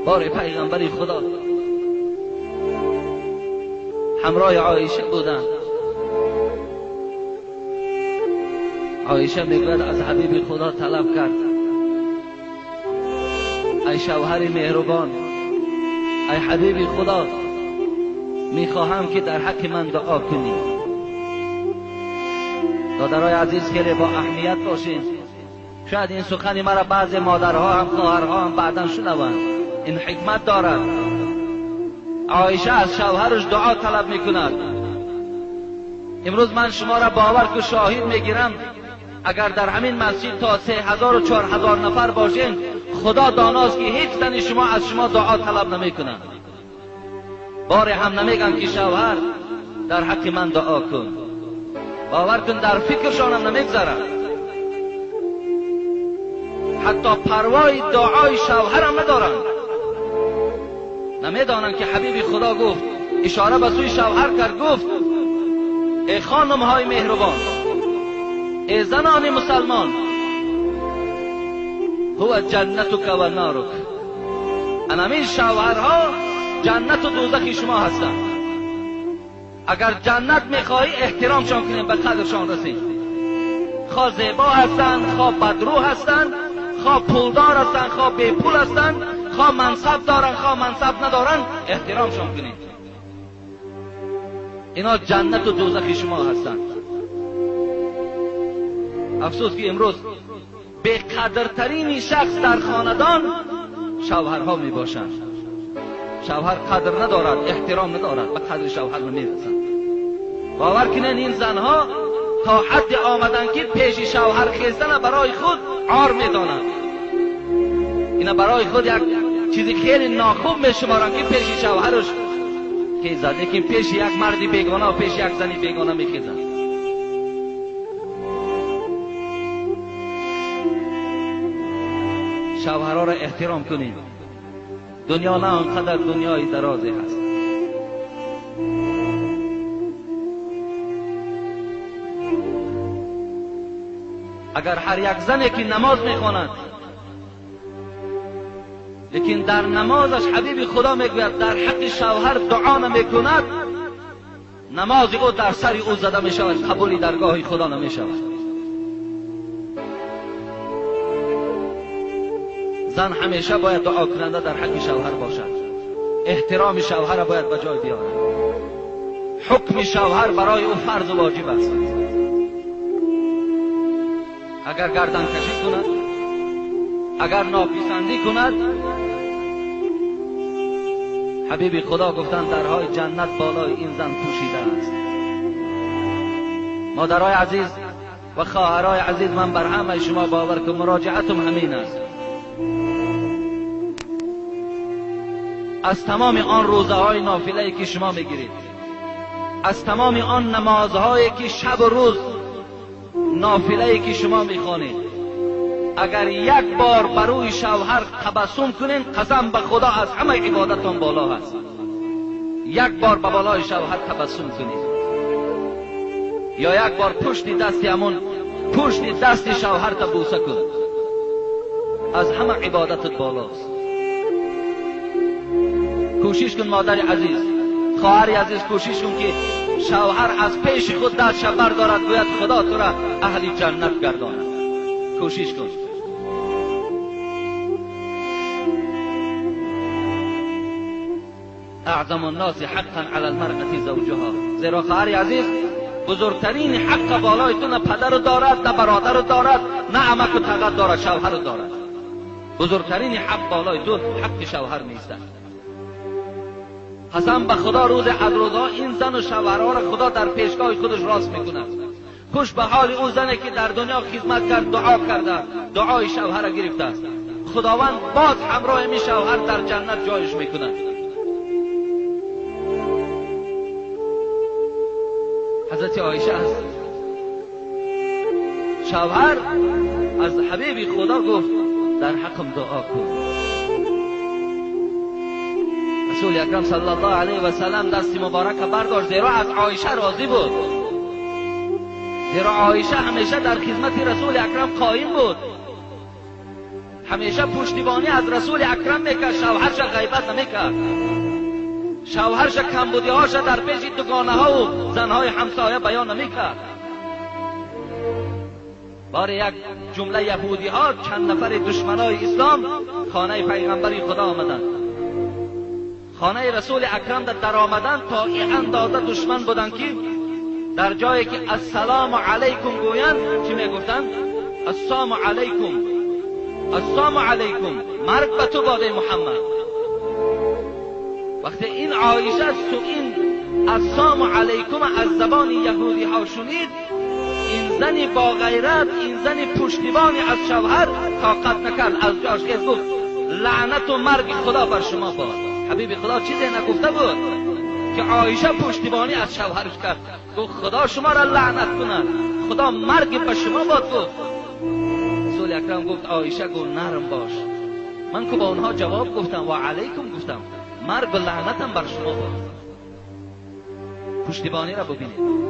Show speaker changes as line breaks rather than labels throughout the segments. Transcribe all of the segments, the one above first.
بار پیغمبر خدا همراه عایشه بودند. عایشه میگوید از حبیب خدا طلب کرد، ای شوهر مهربان، ای حبیب خدا، میخواهم که در حق من دعا کنی. دادرای عزیز خیلی با اهمیت باشین. شاید این سخن مرا بعض مادرها هم خواهرها هم بعدا شنوند. این حکمت دارد. عایشه از شوهرش دعا طلب میکند. امروز من شما را باور که شاهد میگیرم، اگر در همین مسجد تا 3000 و 4000 نفر باشین، خدا داناست که هیچ زنی شما از شما دعا طلب نمیکنند. بار هم نمیگن که شوهر در حق من دعا کن. باور کن در فکرشان هم نمیگذرد. حتی پروای دعای شوهر هم ندارند. نمیدانند که حبیب خدا گفت، اشاره به سوی شوهر کرد، گفت ای خانم های مهربان، ای زنان مسلمان، هو جنتک و نارک. انمین شوهرها جنت و دوزخ شما هستند. اگر جنت میخواهی احترامشان کنیم، به قدرشان رسیم. خواه زیبا هستند، خواه بدرو هستند، خواه پولدار هستند، خواه بی پول هستند، خواه منصب دارند، خواه منصب ندارند، احترامشان کنیم. اینا جنت و دوزخ شما هستند. افسوس که امروز به قدرترین شخص در خاندان شوهرها می باشند. شوهر قدر ندارد، احترام ندارد، به قدر شوهر نمیرسند. باور کنین این زنها تا حد آمدن که پیش شوهر خیستن برای خود عار میدانند. اینا برای خود یک چیزی خیلی ناخوب میشمارند که پیش شوهرش خیزد، لیکن پیش یک مردی بیگانه و پیش یک زنی بیگانه میخیزد. شوهرها را احترام کنیم. دنیا نه آنقدر دنیای درازی هست. اگر هر یک زنی که نماز میخواند، لیکن در نمازش حبیب خدا میگوید در حق شوهر دعا نمیکند، نماز او در سر او زده میشود، قبولی درگاه خدا نمیشود. زن همیشه باید دعا کننده در حق شوهر باشد. احترام شوهر باید به جای بیاورد. حکم شوهر برای او فرض و واجب است. اگر گردن کشی کند، اگر ناپسندی کند، حبیب خدا گفتند درهای جنت بالای این زن پوشیده است. مادرای عزیز و خواهرای عزیز، من بر همه شما باور که مراجعتم همین است. از تمام آن روزه های نافله که شما میگیرید، از تمام آن نمازهایی که شب و روز نافله که شما میخوانید، اگر یک بار بروی شوهر تبسم کنین، قسم به خدا از همه عبادتان بالا هست. یک بار به بالای شوهر تبسم کنید، یا یک بار پشت دست همون پشت دست شوهر تا بوسه کن، از همه عبادتت بالاست. کوشش کن مادر عزیز، خواهر عزیز، کوشش کن که شوهر از پیش خود دستش بردارد، گوید خدا تو را اهل جنت گرداند. کوشش کن. اعظم الناس حقا علی المرأة زوجها. زیرا خواهر عزیز، بزرگترین حق بالای تو نه پدر دارد، نه برادر دارد، نه عمک و تغت دارد، شوهر دارد. بزرگترین حق بالای تو حق شوهر نیست. قسم به خدا روز از روزها این زن و شوهرها را خدا در پیشگاه خودش راست میکند. خوش به حال اون زنی که در دنیا خدمت کرد، دعا کرده، دعای شوهر را گرفته است. خداوند باز همراه می شوهر در جنت جایش میکند. حضرت عایشه است. شوهر از حبیب خدا گفت در حقم دعا کن. رسول اکرم صلی الله علیه و سلم دست مبارک برداشت، زیرا از عایشه راضی بود، زیرا عایشه همیشه در خدمت رسول اکرم قایم بود. همیشه پشتیبانی از رسول اکرم میکرد، شوهرش غیبت نمیکرد، شوهرش کمبودیهاش در پیش دوگانه ها و زنهای همسایه بیان نمیکرد. بار یک جمله یهودی ها چند نفر دشمنای اسلام خانه پیغمبری خدا آمدند، خانه رسول اکرم در آمدن تا این اندازه دشمن بودند که در جایی که السلام علیکم گویند چی میگفتند؟ السلام علیکم، السلام علیکم، مرگ به تو باد محمد. وقتی این عایشه این السلام علیکم از زبان یهودی ها شنید، این زنی با غیرت، این زنی پشتیبانی از شوهر طاقت نکرد، از جاش خیز گفت لعنت و مرگ خدا بر شما باد. حبیب خدا چیزی نگفته بود که عایشه پشتیبانی از شوهرش کرد، گفت خدا شما را لعنت کند، خدا مرگ به شما باد. گفت رسول اکرم گفت عایشه گفت نرم باش، من که با اونها جواب گفتم و علیکم گفتم، مرگ و لعنتم بر شما باد. پشتیبانی را ببینید.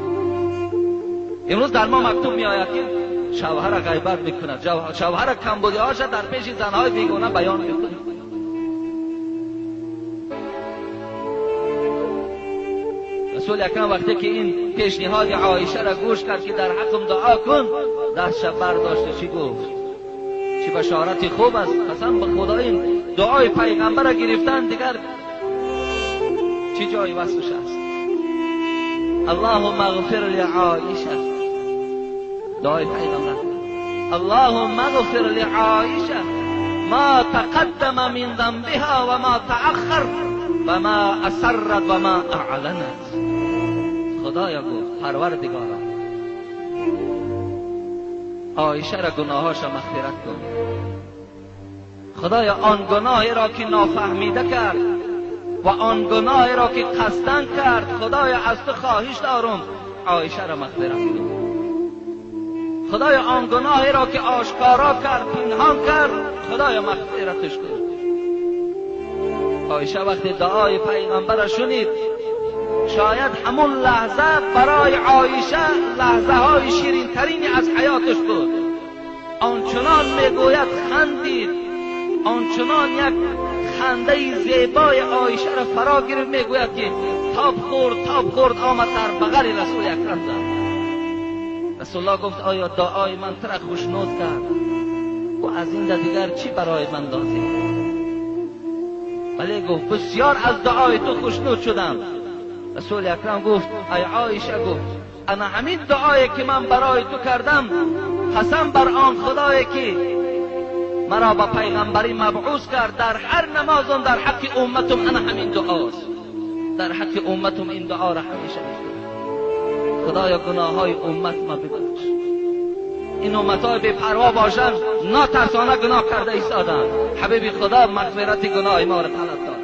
امروز در ما مکتوب می آید که شوهر غیبت میکند، شوهر کمبودیهاش در پیش زنهای بیگانه بیان میکند. رسول اکرم وقتی که این پیشنهاد عایشه را گوش کرد که در حقم دعا کن، دستش برداشت چی گفت؟ چی بشارت خوب است، قسم به خدا این دعای پیغمبر را گرفتن دیگر چی جای وصفش است. اللهم اغفر لعایشه، دعای پیغمبر، اللهم اغفر لعایشه ما تقدم من ذنبها و ما تأخر و ما اسرت و ما اعلنت. خدایا گفت پروردگارا عایشه را گناهاش را مغفرت کن. خدایا آن گناهی را که نافهمیده کرد و آن گناهی را که قصدن کرد، خدایا از تو خواهش دارم عایشه را مغفرت کن. خدایا آن گناهی را که آشکارا کرد، پنهان کرد، خدایا مغفرتش کن. عایشه وقتی دعای پیغمبر را شنید، شاید همون لحظه برای عایشه لحظه های شیرین ترینی از حیاتش بود. آنچنان میگوید خندید، آنچنان یک خنده زیبای عایشه را فرا گرفت، میگوید که تاب خورد، تاب خورد، آمد در بغل رسول اکرم زد. رسول الله گفت آیا دعای من تو را خوشنود کرد؟ و از این دیگر چی برای من لازم؟ ولی گفت بسیار از دعای تو خوشنود شدم. رسول اکرم گفت ای عایشه، گفت انا همین دعایی که من برای تو کردم، قسم بر آن خدایی که مرا با پیغمبری مبعوث کرد، در هر نمازم در حق امتم انا همین دعاست، در حق امتم این دعا را همیشه میکنم. خدایا گناه های امت ما ببخش. این امت های بی پروا باشند، ناترسانه گناه کرده ایستادند. حبیب خدا مغفرت گناه ما را طلب دارد.